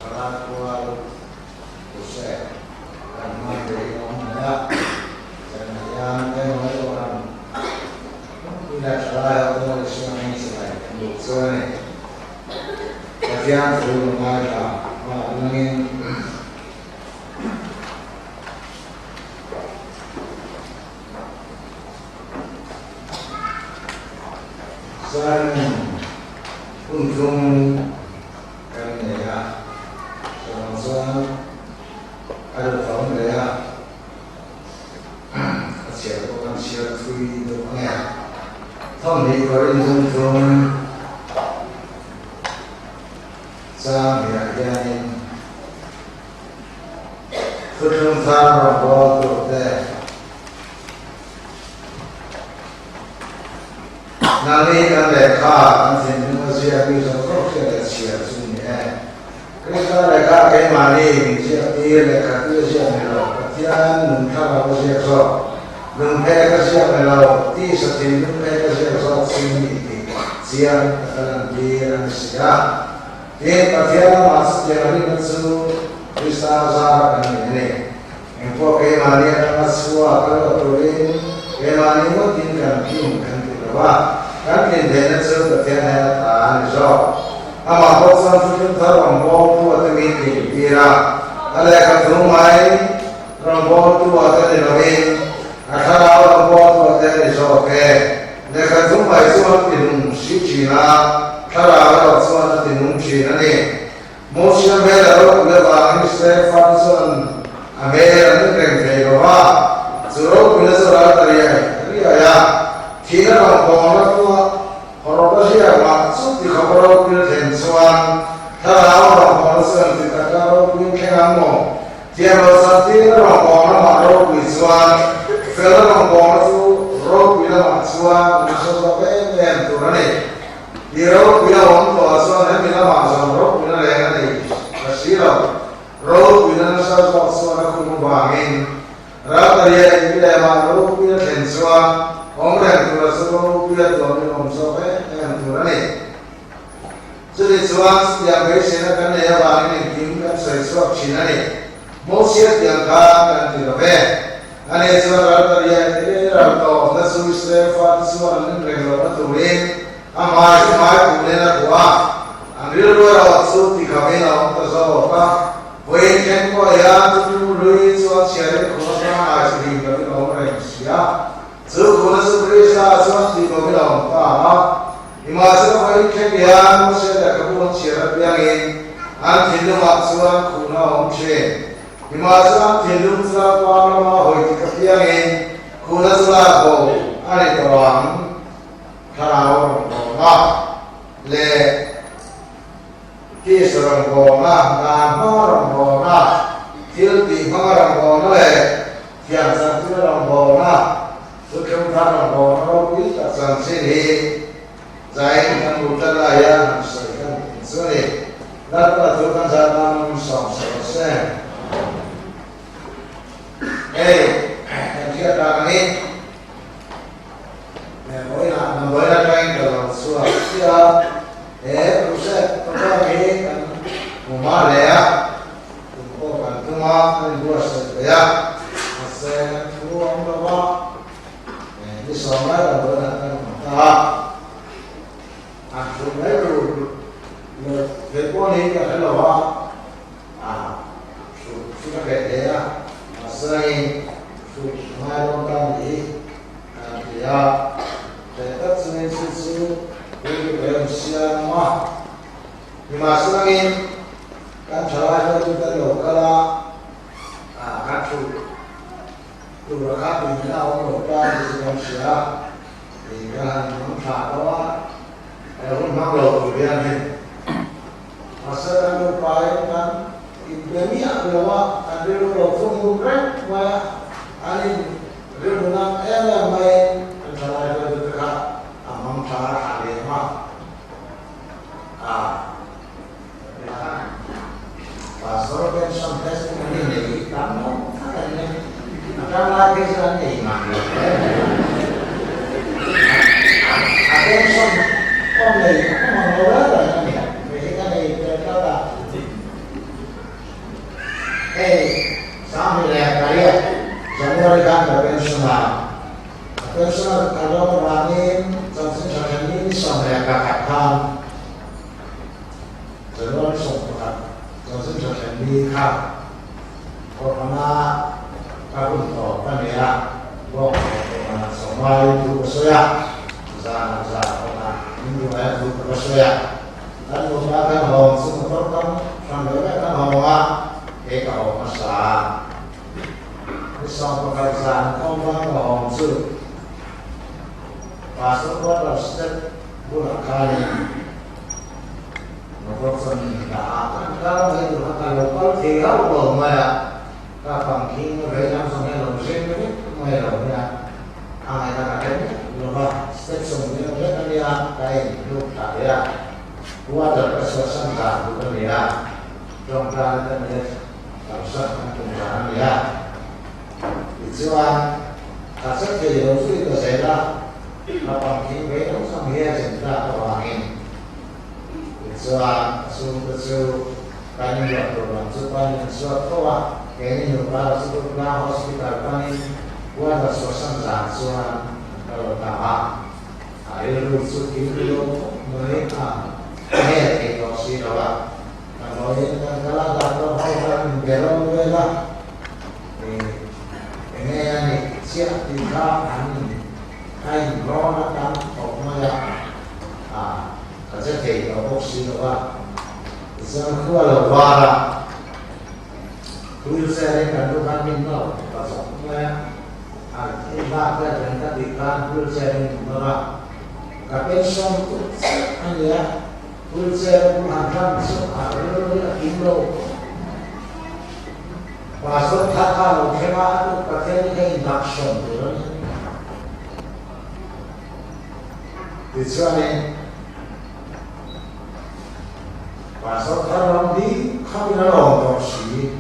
Ralkual Crusade kan hman ve hi a awm hle a, zanah hian emaw erawh pui leh thalai ho te Isua hming chibai kan duh chuan a ni. Pathian thu lo ngaithla hma langin Simon Phuntlung Kan nei a, chuvang chuan a duhawm hle a, a chhiar pawh kan chhiar thui deuh ang e. Thawmhnih Korin zungthum chang hniah hianin thuthlung thar rawngbâwl turte Nangni kan lehkha kan thinlung a ziak mi zawng zawng hriat leh chhiar chu ni e. Krista lehkha keimahni min ziak tir lehkha ti a ziak ni lo, Pathian nung thlarau a ziak zawk, lung phek a ziak ni lo, tisa thinlung phek a ziak zawk chu ni tih chiang taka lantir a ni si a. Tin, Pathian lamah chutiang rinna chu Krista zara kan nei a ni. Engpawh keimahni atanga chhuak a luah turin keimahni ngawtin kan tlin kan ti lo a, kan tlin theihna chu Pathian hian a ta a ni zawk. Amah pawh chuan thuthlung thar rawngbawltu a te min tlin tir a, a lehkha thu mai rawngbawltu a te ni lovin a thlarau rawngbawltu a te a ni zawk e. Lehkha thu mai chuan ti nung si thin a, thlarau erawh chuan a ti nung thin a ni. Mosia hmel a ropui avangin Israel fate chuan a hmel an en reng thei lo va, chu ropuina chu ral ta riai riai a, thihna rawngbawlna tua hawrawp a hriat mah chu ti khawp a ropuina thlen chuan thlarau rawngbawlna chu engti taka ropuiin thleng ang maw? Thiam lo chantirna rawngbawlna mah ropui chuan felna rawngbawlna chu ropui lamah chuan a nasa zawk em em tur a ni. I ropui a awm tawh chuan hemi lamah zawng ropuina reng a nei ta si lo. Ropuina nasa zawk chuan a khum avangin Raltaria in lehmah ropuina thlen chuan awm reng tura chu ropuia tuamin awm zawk em em tur a ni. Chuti chuan chutiang beiseina kan nei avangin engkim kan sawi chhuak thin a ni. Mosia tiang khan kan ti lo ve. Ani chuan Raltaria in ral tawh na chu Israel fate chuan an en reng lohna turin a hmai chu hmai khuh nen a khuh a, an rilru erawh chu tikhamin a awm ta zawk a. Vawiin thleng pawh hian thuthlung hlui chuan chhiarin khuh atanga ngai chu hlim lovin a awm reng si a. Chu khuhna chu Krista chuan tihbawmin a awm ta a. Nimahsela vawiin thleng hian Mosia lehkhabu an chhiar apiangin an thinlungah chuan khuhna a awm thin. Nimahsela an thinlung chu Lalpa lama hawi tik apiangin khuhna chu lak bo a ni tawh ang. Thlarau rawngbawlna leh Tisa rawngbawlna, dan hmanga rawngbawlna, thil tih hmanga rawngbawlna leh thiam chanchina rawngbawlna, thuthlung thar rawngbawlna ropui tak chanchin hi Zain kan hmuh tlat lai hian han sawi kan tum chu a ni. Lalpa thu kan zah tan awm sawm sawi se. Hei kan hriat dan angin Vawiinah damdawiin atangin ka lo chhuak chiah a, he crusade program hi kan hmu hma hle a, tum pawh kan tum a, kan inbuatsaih ve a, mahse kan thu a awm lo va, ni sawm lai damdawiinah kan awm ta a, han thu mai tur leh theih pawh niin ka hre lo va, a thu chu ka hreh hle a, mahse thu ngai dawn ta a nih hi. Kan ti a, hreh tak chungin chu chu rilru ka en siam a, nimahselangin kan thalai hruaitute an lo kal a, ah kan thu tur a kha tih a awm lo ta tih chu kan hria a, tih kan han hmang tha tawh a, he hun hmang lo tur hian hei mahse kan nupain kan inbe miah lo a, kan rilru lo thungun reng mai a, an in Rilru nang em em maiin an thalai hruaitute kha a hmang tha a thlah lem a, a Pastor pension testimony nei hi tam lo tak an ni. A tanglai phei chuan an nei ngang lo hle mai a. A pension pawh nei a awm ang lo reng reng a ni. Hei hi ka nei ve tlat a. Hei 28 January khan ka pension a, ka pension a ka lawm avangin chanchin tha then ni ni 11 khan January 11 chanchin tha then ni kha Kohhrana ka hun tawp a ni a, Bawngkawn Kohhrana sawmaiin thu ka sawi a, zanah zan kawngah min ruaia thu ka va sawi a. Kan nupa kan hawng chu motor kam hran ve ve kan hawng a, kei ka hawng hmasa a. Ni 11 zan kawngvang ka hawng chu Pastor quarter step bulah khanin motor chuan min dah a, kan kal mai tur kha ka lo kal thei hauh lo mai a, ka pangkhing vei lam zawng hian lo zeng vek mai lo nia. A ngaihna ka hre miah lo va, step 40 vek a nia, ka in hluk thla thei a, water ka chhuahsan dan tur a ni a, tawngtai ka nia kalsan kan tum dan a ni a. Tichuan, ka che thei lo zui ta zel a, ka pangkhing ve lo chang hi a zin tlak avangin. Tichuan, a chhungte chu kan inruah tur lam chu panin an chhuak fo a, keini nupa lo chu Durtlang Hospital panin Water chhuahsan zan chuan an kal lo ta a, a rilru chu kim lo khawp mai a, a hel thei tawh si lo a, damdawiin kan kal a, doctor ho khan min be ro vel a, eng nge a nih chiah tih kha an a inrawn a tam khawp mai a, a ka che thei tawh bawk si lo a, tichuan khua lo var a, wheelchair in kan lu khan min nawr ta zawk mai a, a inlak te atangin ka tih khan wheelchair in min nawr a, ka pension tur chiah a nia, wheelchair bul han hlan chu a rilru hi a kim lo. Pastor thla kha lo thleng a, a tuk Pathian hi ka induction tur a ni. Tichuanin, Pastor thar ram hi khawin a lawm tawh si,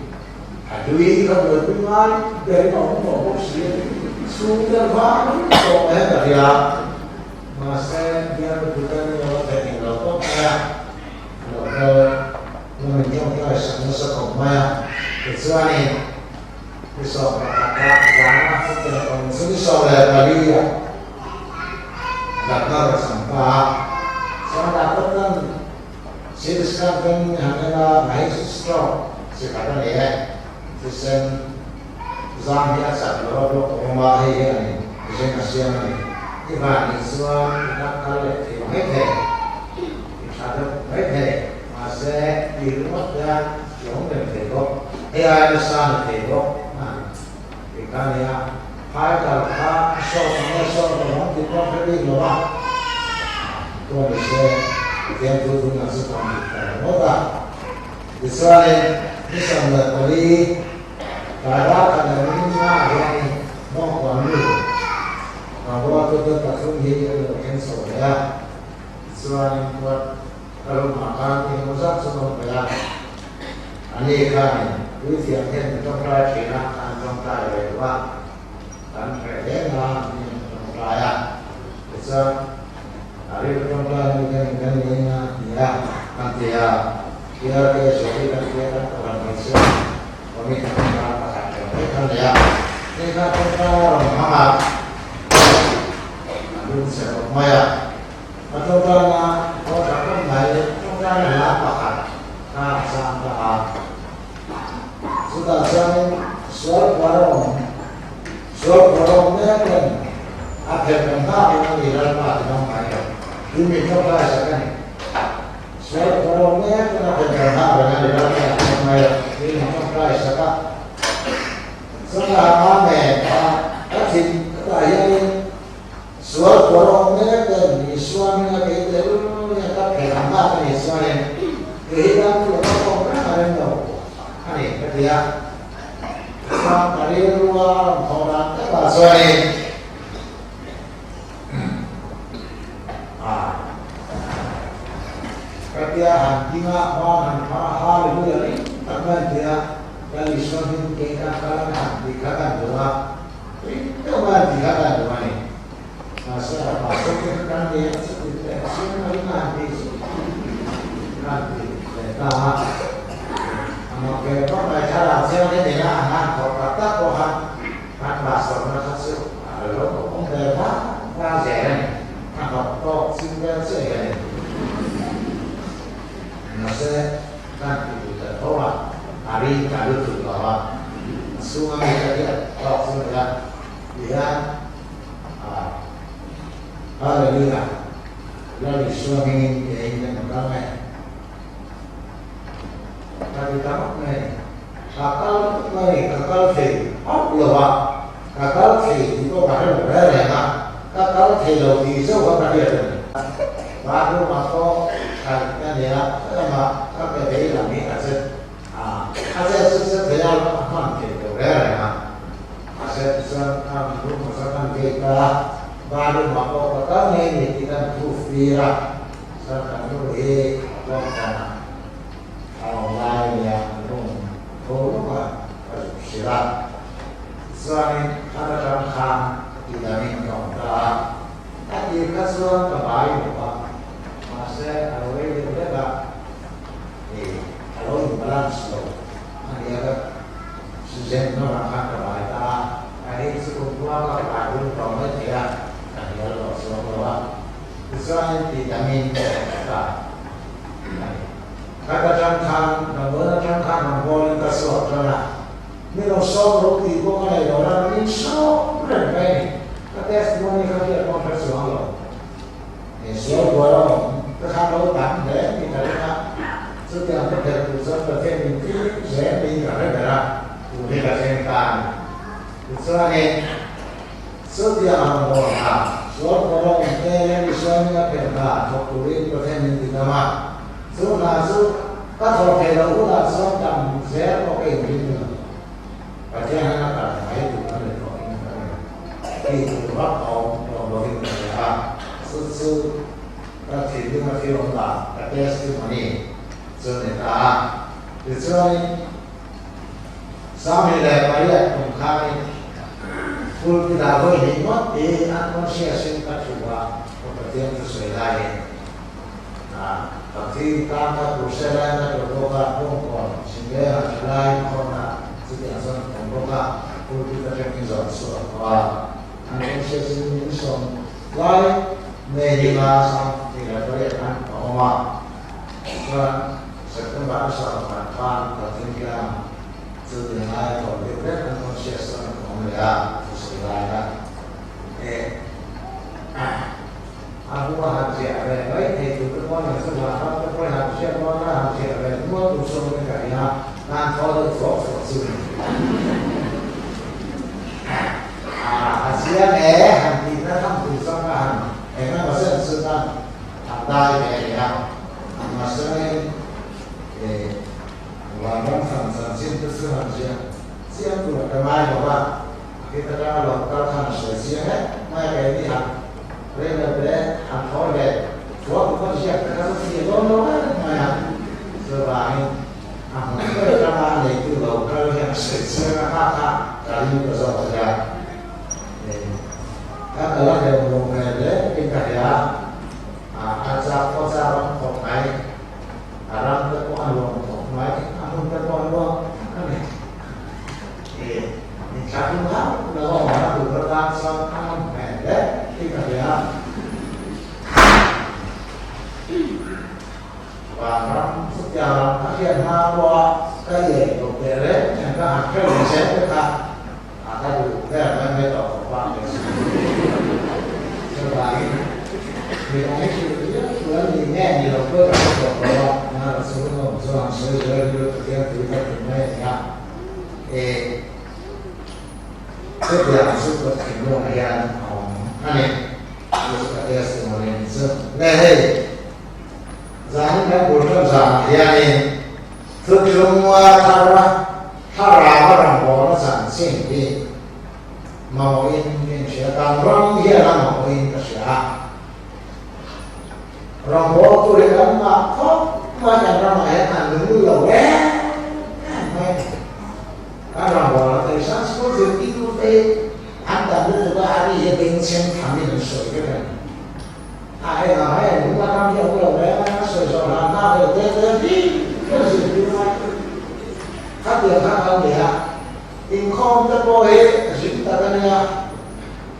a hlui ka buaipui ngai berin a awm tawh bawk si, chhungte vang tawh mai ka hria. Mahse, bial mipui tan ni lo a theih lo tawp mai a, lo kal. Hmun in tawngtai sak nasa khawp mai a, tichuanin ni 11 a zana chutiang awm chu ni 14 a natna rawn chang ta a, chuan doctor tan CT scan ten han en a, hei chu stroke chi khat a ni e, thisen zam hi a chat lo a block a awm a, hei hianin zeng a siam a ni, i van nih chuan i dam kal leh thei mai thei, i tha deuh mai thei. Mahse, tih ringawt hian i awm reng thei bawk. Hei aia nasa ni thei bawk a ni. Tih kha a nia. Phai kal kha a sawt ang nge sawt lo ang tih pawh hre bik lo a. Pawh ni se, Pathian thu thun ang chu kan dik ta ringawt a. Tichuanin, ni 14 tlai ral khat leh ni nga ah hianin Mawngkuan nu Rawngbawltute pathum hi an lo thleng chho leh a. Tichuanin, kuat Ka room-ah khan engemaw zat chu ka hmu ve a, ani khanin puithiam hian min tawngtai thin a, an tawngtai ve lo a, kan hreh hle na niin an tawngtai a, tichuan a rilru tawngtai hnu hian kan ni a ti a, kan ti a, PRK Zawhi kan ti a, kan kohhran hmeichhia committee member pakhat reng vek a ni a, hei kha tawngtai a rawn hmang a, a lung chhe khawp mai a. A tawngtaina pawh tha khawp mai, tawngtaina hla pakhat kha a chang ta a. Chutah chuanin sual phuar a awm, sual phuar a awm mek reng, a phelh kan nghak in a ni Lalpa ti dang mai lo, tui min tawngtai sak a ni. Sual phuar a awm mek reng, a phelh kan nghak reng a ni Lalpa ti dang mai lo, tui min tawngtai sak a. Chutah Amen kha ka thin ka tah hianin Sual pawr awm mek ten Isua hminga kei tel nge ka phelh ang nghak a nih chuanin kei hi tan chu ka awm reng a rem lo a ni ka ti a. Tichuan ka rilrua a rawn thawh dan takah chuanin a ka tia han dinga ban han phar a Hallelujah ring tak mai an ti a, Lal Isua hming kei tan kal ang han tih kha kan duh a. Ring deuh a ti kha kan duh a ni. Mahse a pastor te kha kan nei a chuti teh chiang a ring a han tih chu kan ti leh ta a. A mak ve vak mai thlarau chiang hi ni. Kan ti duh ta tho a, a ring ta lutuk lo a, a chhunga mi ka hriat tawk chu ni a, tihian ah Hallelujah, Lal Isua hmingin keiin kan rawn kal mai. Ka ti ta ngawt mai a ni. Ka kal mai, ka kal thei hauh lo a, ka kal thei tih pawh ka hre lo reng reng a, ka kal thei lo tih zauh kha ka hriat a ni. Bathroom ah pawh khaih ka nei a, ka lamah ka pe vei lam hi a chet a, a chet chu chet thei a, a hman thei lo reng reng a, a chet chuan ka room ah chuan kan gate a, bathroom ah pawh ka kal ngei ni tih kan proof tir a, chuan kan nu hi a pawm tan a. A awm lai a nia, an awm tho lawk a, ka zuk hrilh a. Tichuanin khat atang khan tidamin ka awm ta a, a tir kha chuan ka bai lo a, mahse a lo rei deuh hlek a, ih a lo in balance lo a nia ka zen hnawrah khan ka bai ta a, ka hei chu kum khua ka bai hun tawh mai thei a, ka hnial tawh chuang lo a. Tichuanin tidamin ka awm ta a ni. Khat atang khan damdawiin atang khan rawn bawlin ka chhuak tan a, min lo sawm ro tih pawh ka nei lo la, min sawm reng mai a ni. Ka testimony kha hriat pawh hre chuang lo. He sual buai a awm ka khan lo tam hle tih ka ring a, chutiang ka phelh tur chuan Pathian min thil zel niin ka hre ber a, tun hi ka thleng ta a ni. Tichuanin. Chutiang a rawn bawl hna, sual kawr a awm te leh misualin a phelh hna thawk turin Pathian min ti dam a. Chu hna chu ka thawh theih loh hunah chuan dam zel pawh ka inring lo. Pathian hian a kal mai tur a ni tawh in ka ring. Tih tur vak a awm tawh lovin ka hria a, chu chu ka thinlung a thil awm dan, ka testimony chu a ni ta a. Tichuanin. 28 kum khanin pulpit ah vawi hnih ngawt hi unconscious in ka thu a, ka Pathian thusawi laiin Pathian tan ka crusade laiin ka tlawh bawk a, Bawngkawn Chhimleng ah thalai inkhawmna chutiang chuan ka awm bawk a, pulpit atangin zawh chhuah tawh a, unconscious in min sawm lai May ni nga 28 khan ka awm a, chuan September a 10 khan Pathian hian chu ti ngai tawh deuh vek an conscious chuan ka awm leh a, thusawi lai kha e a hnu a han ziah ve mai thei tur te pawh nia chu vanram te pawhin han hriat dawn a, han ziah ve nual tur chu awmin ka ring a, kan thaw deuh thuak thuak chu ni. A chiang e, han tihna tham tur chuan ka han eng emaw chen chu ka han dai ve a nia. Mahse vanram hran chanchin te chu han ziah chiang tur a ka ngai lo va, a kit atanga lo kal khan a sawi chiang em mai a, keini han rei lo te han thaw leh thuak tu pawn ziak te kha chu thlir dawn lo em mai a, chuvangin a hmun ber atanga a neitu lo kal hian a sawi chiang a kha kha ka ring ta zawk a nia. Ka kal a hleuh lo hmel hle in ka hria a. A chak pawh chak ram khawp mai, a ram te pawh a nuam khawp mai, a hmun te pawh a nuam tak a ni. Inthlahrung hauh lo a awm a tur atan chuan a nawm hmel hle tih ka hria a. Vanram chutiang ram ka hriat hma pawha ka iai lo teh reng nen ka han hre leh zel te kha A ka duh ber mai mai tawh khawp a ka zin. Chuvangin midang hi hrilh viau tur an nih nge ni lo pawh ka hre tawh lo a, nara chu hun awm chuan an sawi zel a rilru Pathian tui ka ti mai a nia. E chutiang chu ka thinlungah hian a awm a ni. Chu chu ka testimony a ni chu. Le hei zanin kan bul tan zanah hianin thuthlunga thar a Thlarau a rawngbawlna chanchin hi mamawhin ka inhria, kan ram hian a mamawhin ka hria a. Rawngbâwl turin kan ngah khawp mai, kan ramah hian a nung lo em em mai a ni. Kan rawngbâwlna te hi Sunday School zirtirtute hi an tam lutuk a, a ri hi bengchheng thamin an sawi vek a ni. A engah hei nung a ram hi a awm lo reng a, a sawi zawh hlan hna ve te te hi ka zirtir mai. Khatiang kha kan ni a, inkhawm te pawh hi zin tak a nia,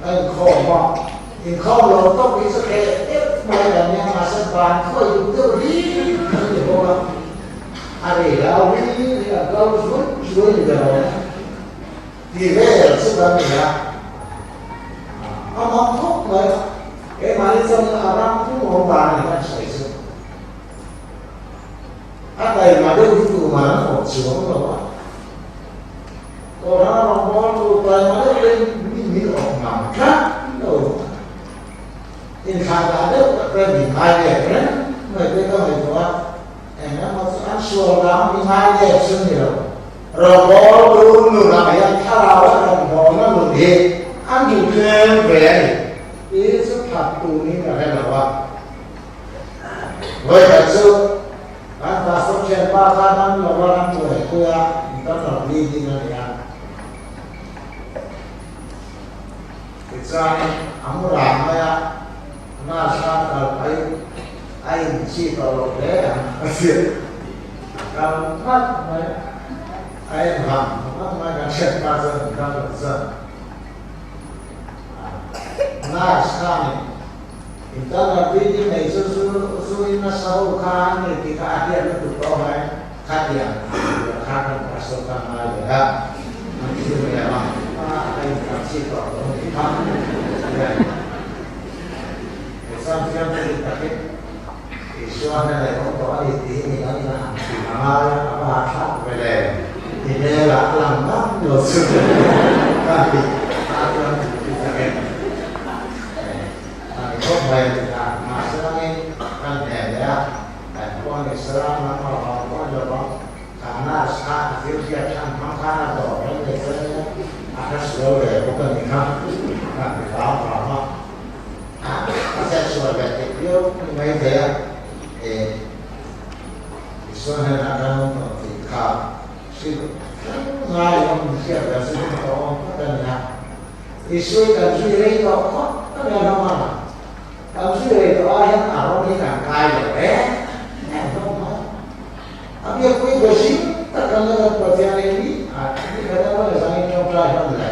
ka inkhawm a, inkhawm lo tawp hi chu hreh deuh mai kan nia, mahse ban khawi duh deuh hlir kan ni bawk a. A ri hlau hi hi an kal zuai zuai ni ber awm e. Ti vel chu kan ni a, a mak khawp mai. Keimahni chuan a ram pum awm dan a ni kan sawi chu. A taima deuh hi tumah an awm chuang lo a. Kohhran rawngbâwl tu taima deuh in mi min awm ngam tlat lo. Inthlah dah deuh tak te min ngai leh reng mai te ka ngaihtuah a, eng emaw chu an sual vang mi ngai leh chu ni lo. Rawngbâwl tu nun ah hian thlarau a rawngbâwlna nun hi an duh tlem ve a ni tih chu that tur niin ka hre lo a. Vawikhat chu kan pastor thianpa khan an lo a ram buaipui a, internal bleeding a ni a. Tichuanin a mu rang mai a, nurse khan kal pahin a inchi tawh lo hle ang a ti. A kal ngat mai a, a en ham ngat mai kan hriat hma chuan an kal lo chuan nurse khanin internal bleeding nei chu zu zu in nasa ho kha an nei tih kha a hriat lutuk tawh mai. Khatiang tur kha kan pastor kha ngai ve a, an thil ve a, a in kan chhi tawh lo ni kha. Exam fiam te dik takin Isua hnenah i awm tawh a ni tih min an in a han tih a ngai a, a va ha thlak ve le. I hmelah a lang ngam lo chu ka ti a chuan tih tih takin a ni khawp mai a ti kha. Mahse angin kan hne leh a. Kan khuan i saram lam a vang pawh ni lo vang, kha nurse kha a thil hriat chhan hmang khan a dawr reng leh chuan in a hre sual ve bawk a ni kha, kan ti hram hram a, a chet sual ve theih viau ni mai thei a, e Isua hnenah kan awm tawh tih kha hrilh reng ngai awm hriat ve chu hun tawh awm tak a ni a, Isua i kan zui rei tawh khawp a ni a hlawm a. Kan zui rei tawh ah hian a rawng hi kan kai lo e em hlawm mai. A biakpui ve zing tak kan la kan Pathian in ni a ni khat emaw le zang in tawngtai hlawm le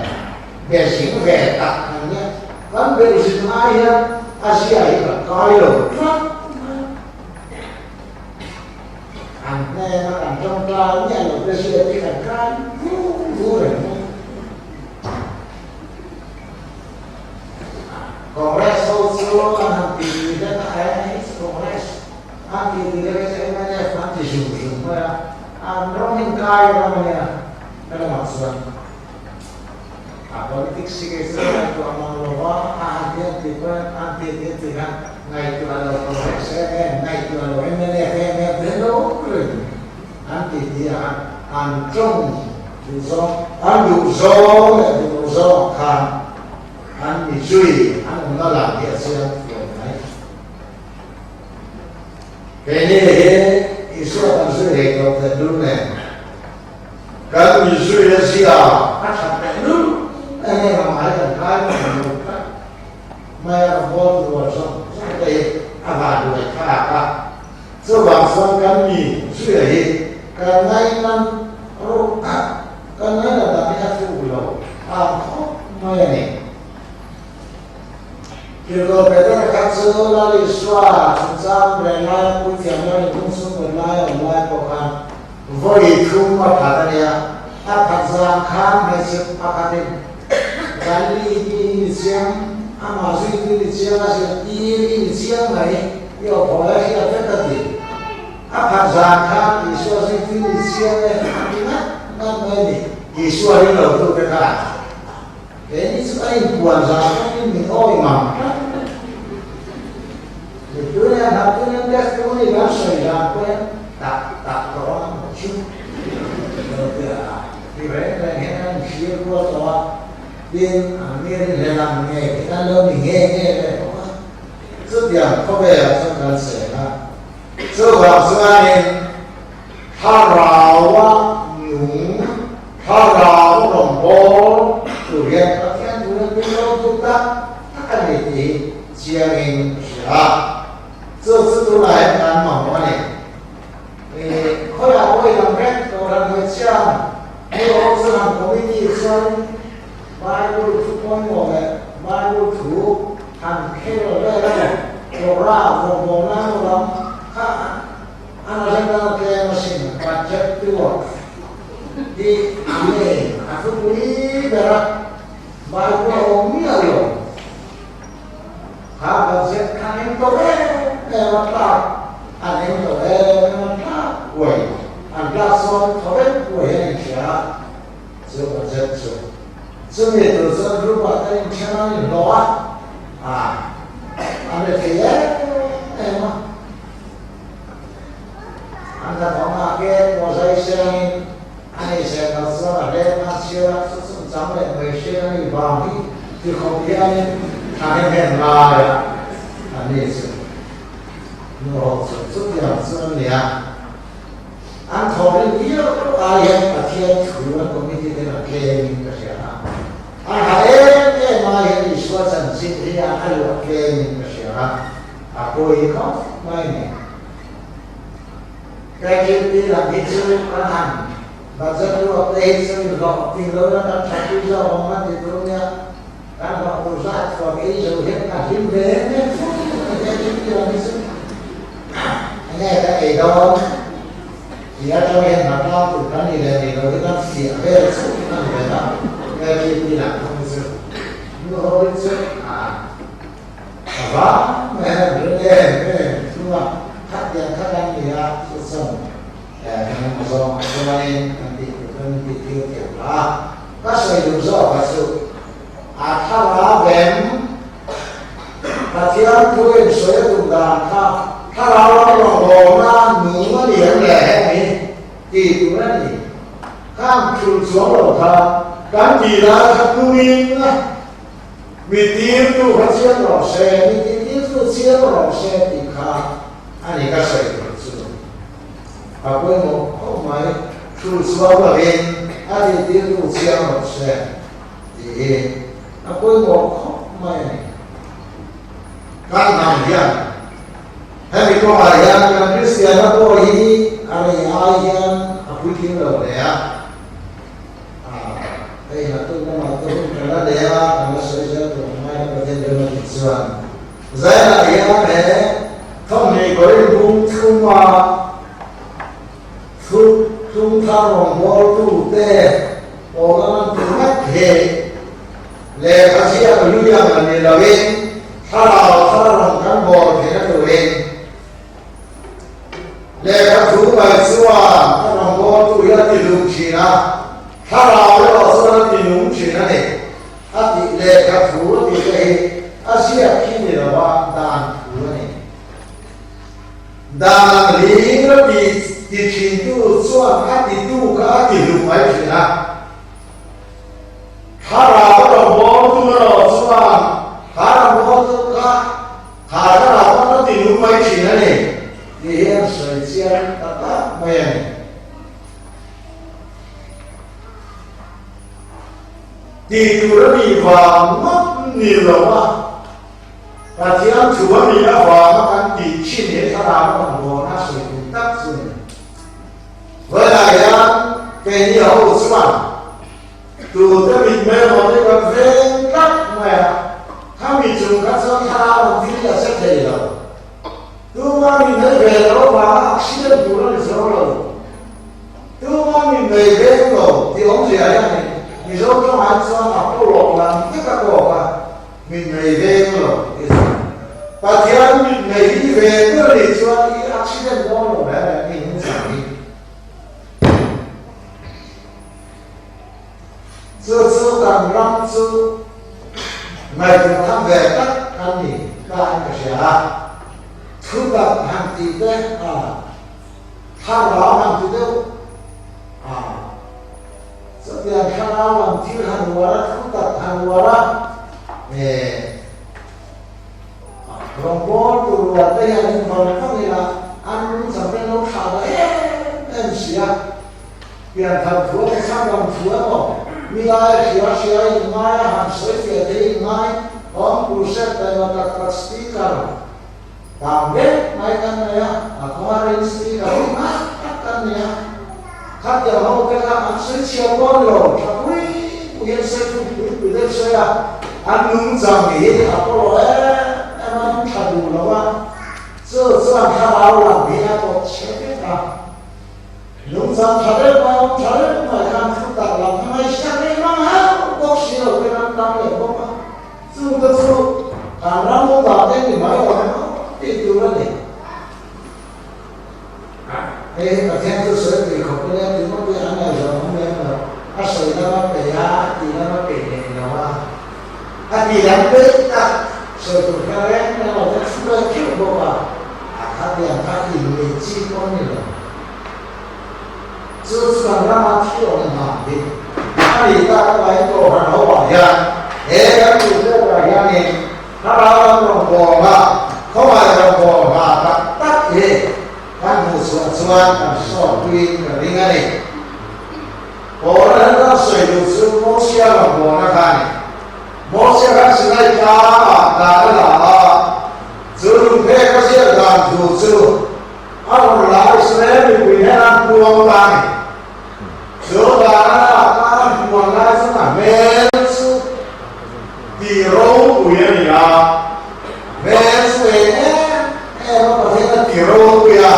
be zing ve tak kan nia. Kan beih zin ai hian a zia hi kan kai lo tlat mai. An hnena kan tawngtai miah lo te zia te kan kai vu vu reng mai. Congress ho chu an han ti ti vek a, eh Congress an ti ti vek a chu mnf an ti zung zung mai a, an rawng in kai ram a nia ka lamah chuan a politics hi kei chu ngaihtuah mang lo va, a han ti an ti pawh an ti ti an ti khan ngaihtuah lo Congress em em ngaihtuah lo mnf em em te lo reng an ti ti a an tawng duh zawng an duh zawng leh duh loh zawng khan An mi zui an awmna lam hi a chiang thuai mai. Keini hi Isua kan zui rei tawh tehlul nen kan mi zui a zia a that tehlul eng eng ang ai kan kai mai lo tlat mai a, rawngbâwl rual zawng zawng te hi a vanduai thlak a. Chuvang chuan kan mi zuia hi kan ngaihna rawh kan ngaihna dan hi a tluk lo ang khawp mai a ni. Tirhkoh Peter kha chu Lal Isua chungchang reng laia puithiam Lal inhung chhungkaw laia awm lai pawh khan vawi thum a phat a nia. A phat zang khan hmeichhe pakhatin Galili mi i ni chiang, amah zuitu i ni chiang, a zirtir i ni chiang mai, i awphawi a hriat vek a ti. A phat zan khan Isua zuitu i ni chiang e a ti ngat ngat mai a ni. Isua ring lo tu te kha keini chu a inpuan zan atangin min awi mang tlat mai. Mipui leh hnamtu nen testimony kan sawi zan pawh hian tak tak tawh ang maw chu lo ti a. Ti reng reng hian an inthlir kual tawh a, tin an mi rinhlel ang nge hi kan lo ni nge nge leh bawk a. Chutiang khawvelah chuan kan cheng a, chuvang chuanin Thlaraua nung, Thlarau rawngbâwl tur hian Pathian thu hian min lo duh tak tak a ni tih hi chiangin ka hria a. Chu chu tunah hian kan mamawh a ni. Ih, khawiah pawh i lang vek Kohhran Hmeichhia Hmuhawm Chuan Committee chuan Bible thu pawimawh leh Bible thu han khel vel a ni. Torah rawngbâwlna emaw lam kha an agenda tlem asin an bat. tuak hi a main a thupui ber a, Bible a awm miah lo. Kha budget kha eng to em em a tlak, an eng to em em a tlak uai, an tlak sawn tho vek uai hian inhria a, chu budget chu. Chumi tur chuan group ah te inthen an inhlawh a, ah an ri thei em em a. An hnathawhna ke pawh zai sengin a nei seng loh chuan a hlep a chhiar a, chu chungchang leh mai hriat a nih vang hi ti khawp hianin thahnem hem lai a an ni chu nu ho chu chutiang chu an ni a. An thawhrim viau ai hian Pathian thu an committee ten a tlemin ka hria a, an ha em em ai hian Isua chanchin hi a luah tlemin ka hria a. A pawi khawp mai ni. Package ti lam hi chu kan han budget ruak te hi chu inhlawh tih lo na kan that pui zawk awm a ti tur nia. Kan hlawh tur zat thuak ei zo hian ka hlim ve em em fur mai package ti lam hi chu. Enge ka ei dawn ti atang hian hna tlang tur kan ni leh ni lo hi kan fiah vel chauh a ni ve a package ti lam thung hi chu. Nu ho hi chu a. A vang mai hian ring em em thung a, khat tiang khat an ni a, chu chuan engemaw zawng ah chuanin kan tih tur kan tih tir thiam la a, ka sawi duh zawk ah chu a thlarau em Pathian thu in sawi a tum dan kha thlarau ram rawngbawlna nung a ni em le hemi tih tur a ni. Khang thul chuang lo kha kan tih lai kha nungin Mi tirtu kha chiang rawh se, mi ti tirtu chiang rawh se tih kha a ni ka sawi tur chu. A pawimawh khawp mai, thu chhuak lovin a ti tirtu chiang rawh se tih hi a pawimawh khawp mai a ni. Kan hnam hian hemi kawngah hian kan Kristianna pawh hi a rei ai hian a puitling lo hle a. Hei naktuk lamah te hun kan la nei a, kan la sawi zel tur ang mai a Pathian rem a tih chuan Zailah hian he thawmhnih Korin bung thuma thu tlung thar rawngbawltu te pawl an an ti ngat hi lehkha ziak lui ang a ni loin thlarau thar rawn kan bawl theihna turin Lehkha thu mai chuan a rawngbawltu hi a ti lum thin a, thlarau erawh chuan a ti nung thin a ni. A tih lehkha thu a tih te hi a ziak khi ni lo a, dan thu a ni. Dan ang hling a ti ti thintu chuan a titu kha a ti hlum mai thin a. Thlarau rawngbawltu erawh chuan kha rawngbawltu kha Kha thlarau kha ka ti lung mai thin a ni tih hi an sawi chiang ta tak mai a ni. Tih tur a nih vang ngawt ni lo a, Pathian thu a nih avanga kan tih thin he thlarau a kan vawn a sawi tum tak chu a ni. Vawiinah hian keini ho chuan Tute mitmel maw te kan veng tlat mai a, khami chung kha chuan thlarau ang thil hi a che thei lo. Tuma mitmei ve lo vanga accident tur a ni chuang lo. Tuma mitmei veng lo tih awmzia hianin Mizo tawngah chuan a pawlawk lam vek a kawk a, mitmei veng lo tih chu. Pathian mitmei hi ve ber nih chuan i accident dawn lo reng reng i nungchang hi. Chu chu kan ram chu ngaihtuah tham ve tak kan ni ta in ka hria a, thu tak han tih te a, thlarau han ti deuh a, chutiang thlarau lam thil han uar a, thu tak han uar a, eh Rawngbâwl tur rual te hian in vang vang ila an nungchang te an lo thlah ta em em si a. Pianthar thu emaw chhaklam thu emaw mi lai hria hria in ngai a han sawi fiah thei in ngai awm crusade taima tak tak speaker tam vek mai kan nei a, a khawhar in speaker hi ngai tak kan ni a. Khatiang ho te kha an sawi chhia dawn lo, tha pui pui an sawi thung pui pui deuh sawi a, an nungchang hi a pawlawh em em a, an tha duh lo a, chu chuan thlarau lam hi a pawt chhe vek a. Nungchang. nungchang tha reuh mai, awm tha reuh mai khan thu tak lam kha ngaihsak rih mang hauh bawk si lo ten an tam leh bawk a. Chungte chu kan ram awm dan te ni mai awm em aw tih tur a ni. Hei hi Pathian chu sawi tui khawp in a ti ngawt i an ngaihzawm awm lem lo. A sawi lam a peih a, a tih lam a peih leh lo a. A tih lam peih tak sawi tur kha reng reng lo te thu ve theuh bawk a, a kha tiang kha inneih chi pawh a ni lo. Chu chu kan rama thil awm dan hi a nih tak avangin Kohhran ho ah hian he kan duhzawkah hianin Thlarau lam rawngbawlna, khawngaih rawngbawlna tak tak hi kan hmuh chhuah chuan kan sawtpuiin ka ring a ni. Paula hian a sawi duh chu Mosia rawngbawlna kha a ni. Mosia khan Sinai tlangah dan a la a, chu lungphek a ziak dan thu chu a rawn la Israel mipui hian an puang ta a ni. Chu dan a lak a an puan lai chuan a hmel chu tih ropui a ni a, hmel chu eng em em a Pathian a ti ropui a,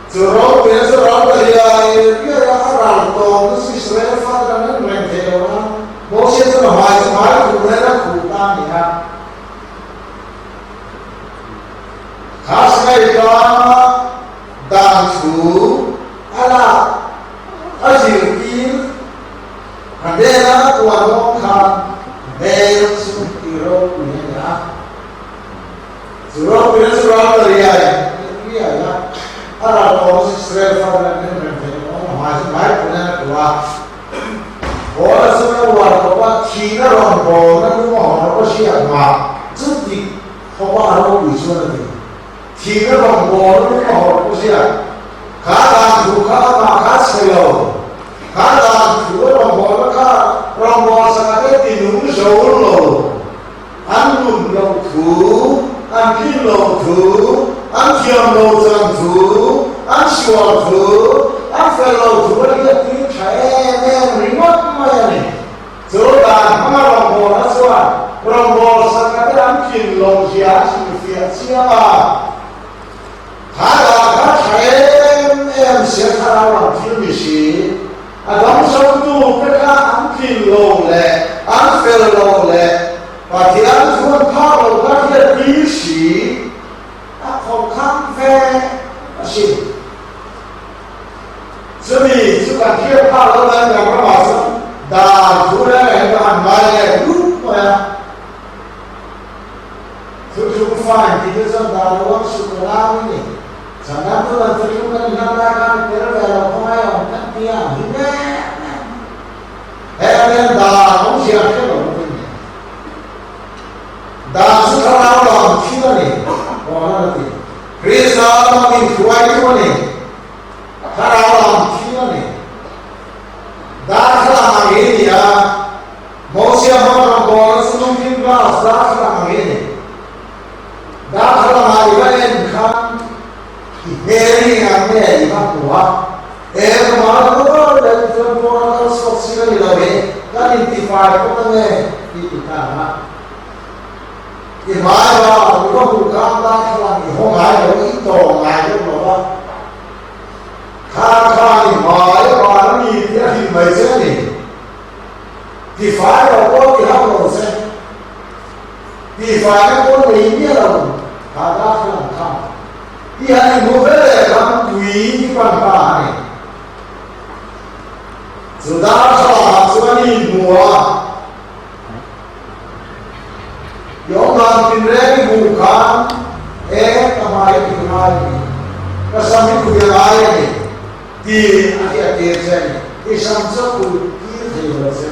chu ropuina chu ral ta riai riai a, a ral tawng chu Israel fate an en reng thei lo a, Mosia chuan a hmai chu hmai khuh nen a khuh ta a ni a. Kha Sinai tlanga dan thu a lak a zirtir a hnena a puan dawn khan hmel chu ti ropui a ni a. Chu ropuina chu ral ta riai riai a, a ral tawng chu Israel fate an en reng theih loh a, hmai chu hmai phunen a khuh a. Paula chuan a uar khawp a, thihna rawn bawlna lung a hawn rawh a hriat mah chu ti khawp a a ropui chuan a ti. Thihna rawn bawlna lung a hawn rawh a hriat. Kha dan thu kha amah kha chhe lo. Kha dan thu a rawn bawlna kha rawn bawl sak a te ti nung zo lo. An nun loh thu, an tlin loh thu, an thiam lo chan thu, an sual thu, an fel lo thu a hriat tir tha em em ringawt mai a ni. Chu dan hmanga rawngbawlna chuan rawngbâwl sakate an tlin loh zia a hrilhfiah chiang a. Kha dan kha tha em em sia thlarau lam thil ni si. A dangzawmtu te kha an tlin lo leh an fel lo leh Pathian chu an phak lo kha hriat tir si a khawkhang ve a sin. Chumi chu kan hriat phak lo dan kan ramah chuan dan thu reng reng ka han ngai leh lup mai a. Thuthlung fine tih te chuan dan lo ang suh ka nau i ni. Chhandam chu kan thuthlung kan inhlan lai khan i tel ve lo khaw mai awm kan ti a, an hlim em em. Heng hian dan awmzia an hre lo bawk in ni. Dan chu thlarau lam thil a ni, Paula'n a ti. Krista lam inhruaitu a ni, thlarau lam thil a ni. Darthlalang ang hi ni a, Mosia hmang rawngbawlna chu lungin glass darthlalang ang hi a ni. Darthlalang ah i va en khan i hmel hi engah nge i va hmu a, he ka mal rual leh ti chuan pawn a kal chhuak ching a ni lo hi, kan intifai phawt ange tih ti ta ang a. I hmai va i va hmuh khan darthlalang i haw ngai lo, i tawng ngai deuh lo a. Kha khan i hmai a van a ni tih a hrilh mai che a ni. Tifai lo pawh ti hauh lo che. Tihfaina pawh nei miah lo kha darthlalang kha i han inhmu ve leh khan tui i pan ta a ni. Chu darthlalangah chuan i inhmu a, i awmdan tinreng i hmuh khan e ka hmai hi tih ngai a ni, ka sam hi kut a ngai a ni tih a hriattir che a ni. I sam chu a kut tir thei lo che.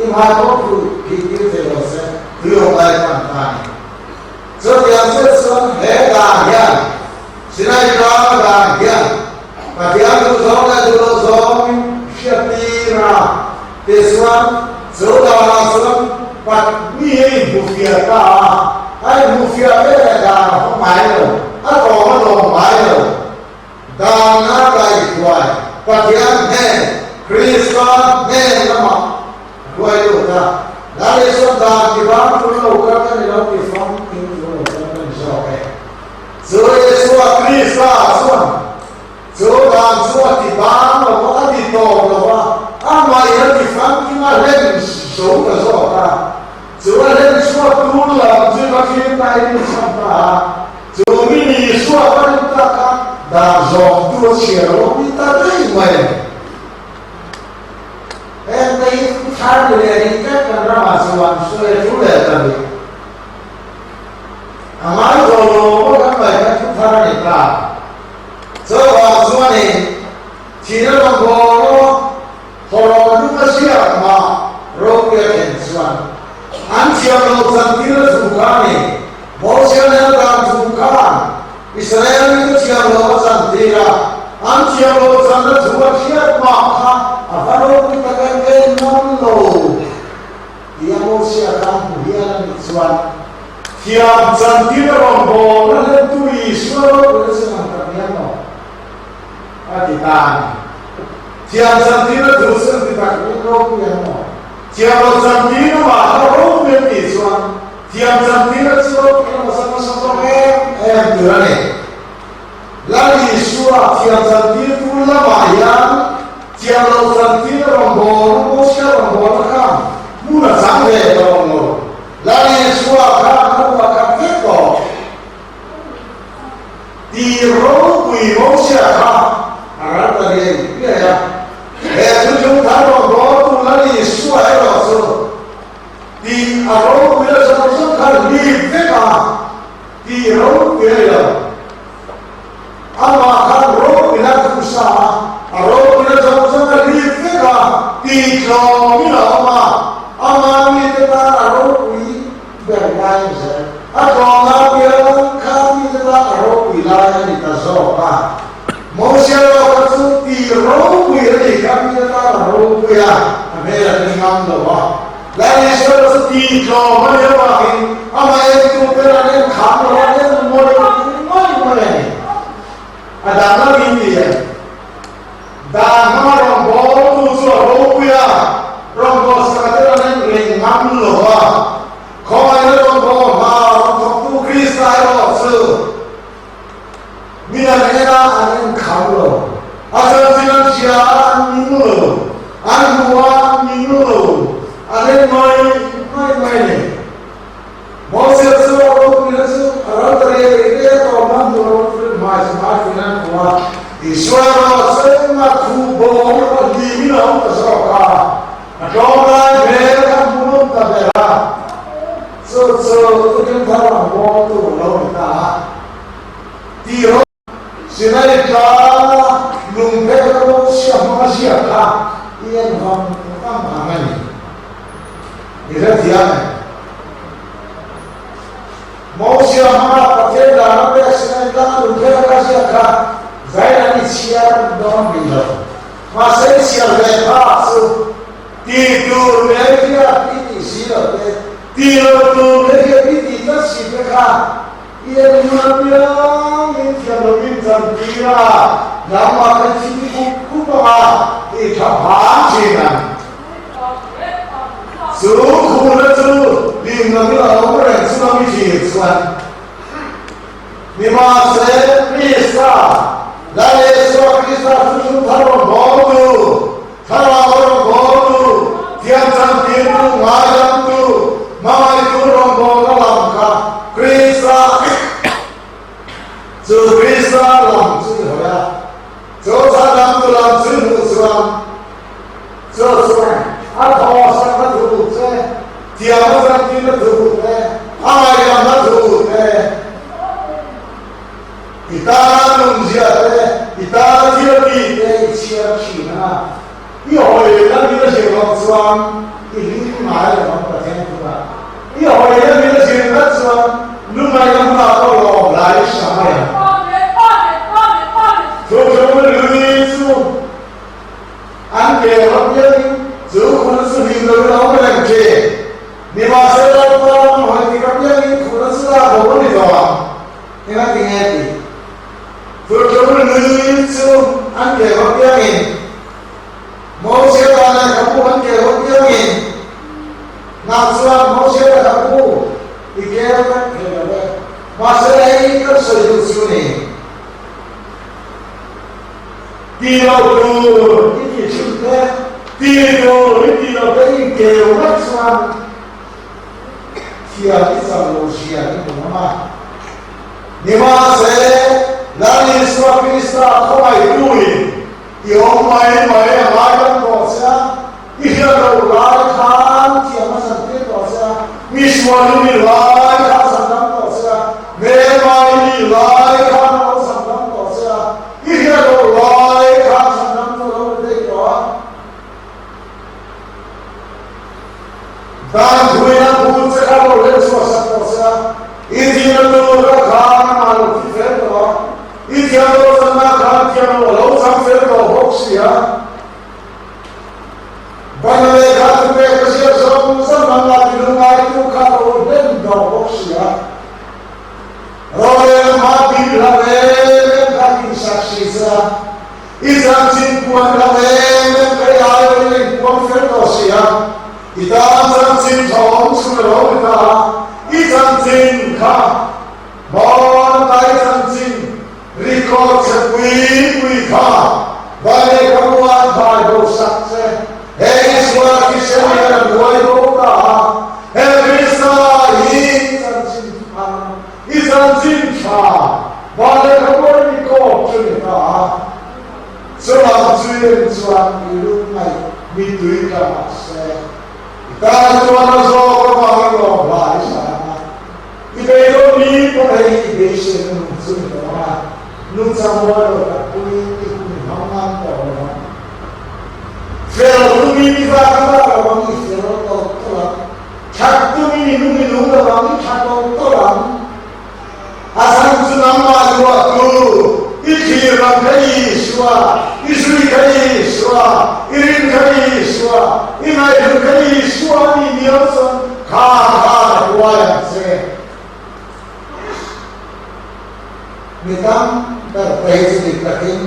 I hmai pawh phu phih tir thei lo se tui awm lai hman ta a ni. Chutiang chiah chuan he dan hian Sinai tlanga dan hian Pathian duh zawng leh duh loh zawngin hriat tir a, tichuan chu danah chuan Patni a inhmuhfiah ta a, a inhmuhfiah ve leh dan a hawng ngai lo, a tawng a lawm ngai lo. Danna kaihruai Pathian hnen, Krista hnen lamah a hruai lut a. Lal Isua dan ti vang tul lo kal ka ni lo ti famkim tul lo kal ka ni zawk e. Chu Isua Krista chuan chu dan chu a ti bang lo. chhiar a awm ta daih mai a ni. Heng te hi thu thar ni leh rih vek kan ramah chuan sawi a thu leh ta rih. A ngai tawh lo maw kan ngaih kha thu thar a ni ta. Chuvang chuanin thihna rawngbawl emaw hawrawn lung a ziak mah ropui a thlen chuan an thiam loh chantir a thu kha a ni. Mosia nen a dan thu khan Israel mite thiam loh a chantir a, an thiam loh channa thu a hriat mah kha a va ropui tak em em ngam lo. Tia Mosia khan hmu hian a nih chuan thiam chantir a rawn bawl a hlentu Isua ropui a chhun ang tak hian maw a ti ta a ni. Thiam chantir a thu chu an ti tak in ropui ang maw? Thiam lo chantir a mah kha ropui an tih chuan thiam chantir a chu ropui a hmasa hmasa zawk em em tur a ni. Lal Isua thiam chantirtu lamah hian thiam loh chantir a rawn bawl a, Mosia rawn bawl a khan hmun a chang ve tawh lo. Lal Isua khan a upa khat vek tawh. Ti ropui Mosia kha a ral ta riai riai a. He thuthlung thar rawn bawltu Lal Isua erawh chu ti a ropui a zawng zawng kha hlip vek a. Tih ropui a ni lo. Amah khan ropui a thu sa a, a ropui a zawng zawng a hlip vek a, tih tlawmin a awm a, amah mite tan a ropui ber lai a ni zel. A tlawmna piang kha mite tan a ropui lai a ni ta zawk a. Mosia erawh kha chu tih ropui a ni kha mite tan a ropui a, a hmel a ni ngam lo a. Lal Israel chu ti tlawm a ni avangin amah entu ber an en kham lo a, en mawi mai mai a ni. A dang a min ti em? Dan hmanga rawngbawltu chu a ropui a, rawngbawlsak a tel an en reng ngam lo a. Khawngaihna rawngbawlhma rawn thawktu Krista erawh chu Mi an en a, an en kham lo. A chanchin an hria a, an ning lo. An hmu a, an ning lo. An en mai mai mai a ni. Moses chu a ropuina chu a ral ta riai riai a, tawm hman tur a rawn fir hmai chu hmai fuin an hmu a. Isua erawh chu engmah thu bawm a hlimin a awm ta zawk a, a tlawmlai hmel kha hmuhnawm ta ber a. Chu chu tukin thar ang bawltu a lo ni ta a. Tih rawh. Sinai tlanga lungphek a rawng chhia hmanga ziak kha i en vang vang ang a ni. I hrethiam em? Mosia hmanga Pathian dan a pek Sinai tlanga lungphek a kha ziak kha zain an i chhiar dawn rih lo. Mahse i chhiar ve phak chu tih tur mai hian i tih si lo te, tih lo tur mai hian i tih tlat si te kha I engnga piangin thiam lovin chantir a, nangmah kha i chim khup khup ang a, i tha phang thin ang. Chu khurna chu lim lovin a awm reng chunga mi thlir chuan, Nimahse, Krista, Lal Isua Krista thuthlung thar rawn bawltu, Thlarau rawn bawltu, thiam chantirtu, ngaidamtu, hmangaihtu rawn bawlna lam kha Krista chu Krista lam chu i hawi a, chu chhandamtu lam chu i hmuh chuan chu chuan a thawhsakna thu che, thiam a chantirna thu te, a ngaihdamna thu te, I tana nunzia te, i tana thil a ti te i chhiar thin a, i hawi la min a zir loh chuan i hlim ngai lo ang Pathian tunah. I hawi la min a zir ngat chuan lungaihna hmunah pawh lawm lai i hria mai ang. Chu chu lui chu an ke rawt bialin chu khun chu hlim loin a awm reng thin. Nimahsela Lalpa ram hawi tik apiangin khun a chu lak bo a ni tawh ang. Engah ti nge tih? Thuthlung lui chu an keh ho piangin, Mosia dan lehkhabu an keh ho piangin, Nang chuan Mosia lehkhabu i kel vek thei lo ve. Mahse hei kan sawi duh chu ni. Ti lo tur i tih thin te, ti tur i tih lo te i inkeu vek chuan, Thiam i chak lo zia i hmu ngam a. Nimahse. Lal Isua Krista khawngaihtuin i awm mai mai a ngaidam tawh che a, i hriat loh lai khan thiam a chantir tawh che a, mi sual i ni lai kha a chhandam tawh che a, hmelma i nih lai khan a lo chhandam tawh che a, i hriat loh lai khan chhandam chu a lo ni daih tawh a. Dan thuina phul che kha lo len chhuah sak tawh se a, i thihna tur a khan amah lo thi fel tawh a, i thiam lo channa khan thiam lo a lo chang fel tawh bawk si a. Bana lehkha thupek ka ziak zawng zawng lam ah ti lungaitu kha lo hlen tawh bawk si a. Rorel hma bik hla reng reng kha tihsak si che a. I chanchin puan kha em em ka i ai awm in puang fel tawh si a, i tan chanchin tha awm chhun a lo ni ta a, i chanchin kha hmawn ata i chanchin record che pui pui kha Vanlehkhamuan thai bo sak che, he Isua thisen hian a buai bo ta a, he Krista hi i chanchin thar, i chanchin tha Vanlehkhamuan record chu ni ta a, chulam chu en chuan i lungngaih mitui tla mah se, i tan chuan a zawk avangin lawm hla i sa ang a, i beidawn mi pawh hei hi i beisei na nun chu ni tawh ang a, nungchang mawi lo tak puiin i hun i hmang ngam tawh lo ang. Fel tumin i vak a vak lo ang, i fel tawlh tawlh ang. That tumin i nung i nung lo ang, i tha tawlh tawlh ang. A chhan chu nangmah luahtu i thlir lam kha Isua, i zui kha Isua, i rin kha Isua, i ngaihhlut kha Isua a nih miau chuan kha khan a huai ang che. Mi tam ber te hi chu dik takin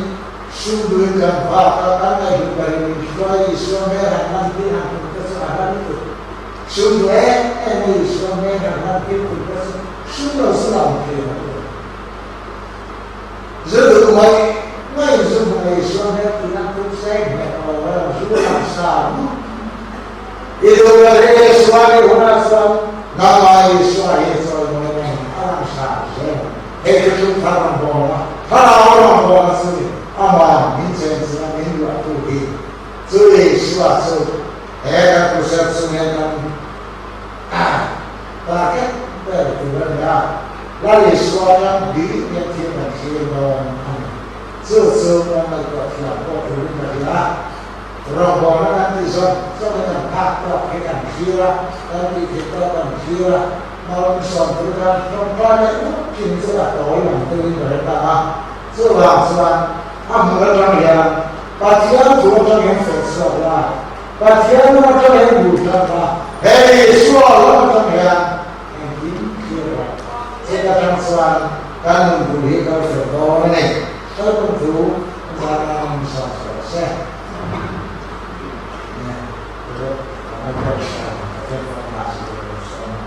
sumduin kan vak a, kan ngaihhlut berin min hruai Isua hmel han lan tir han tum te chu a hla lutuk. Sum em em a Isua hmel han lan tir tum te chu sum lo chu lang thei lo tur. Zu duh mai mai zu hmu a Isua hmel tih lan tum se hmet lo a lo zu lang sa ngawt. I duh ber hi Isua nih hunah chuan nangmah Isua hi chawimawi na in a lang sa zel. Hei chu tum thar rawngbawlna, thlarau rawngbawlna chu ni. Amah min chen chunga min luahtu hi chu Isua chu He kan crusade chung hian kan target ber tur a ni a, Lal Isua hian bik hian thil kan thlir dawn a ni. Chu chu kan ngaihtuah thiam pawh turin ka hria a, rawngbawlna kan tih zawng zawng hi kan phak tawk hi kan thlir a, kan tih theih tawk kan thlir a, hmalawm tur kan tawngtai leh ngawt thin chu a tawi lam deuhin ka hre ta a, chuvang chuan a hmun atang hian Pathian thu atang hian fel chhuak la, Pathian lam atang hian bul tan la, hei Isua lam atang hian engkim thlir rawh. Chek atang chuan kan nun bul hi kal fel dawn a ni. Kalpawng thu zan ang sawi sawi se.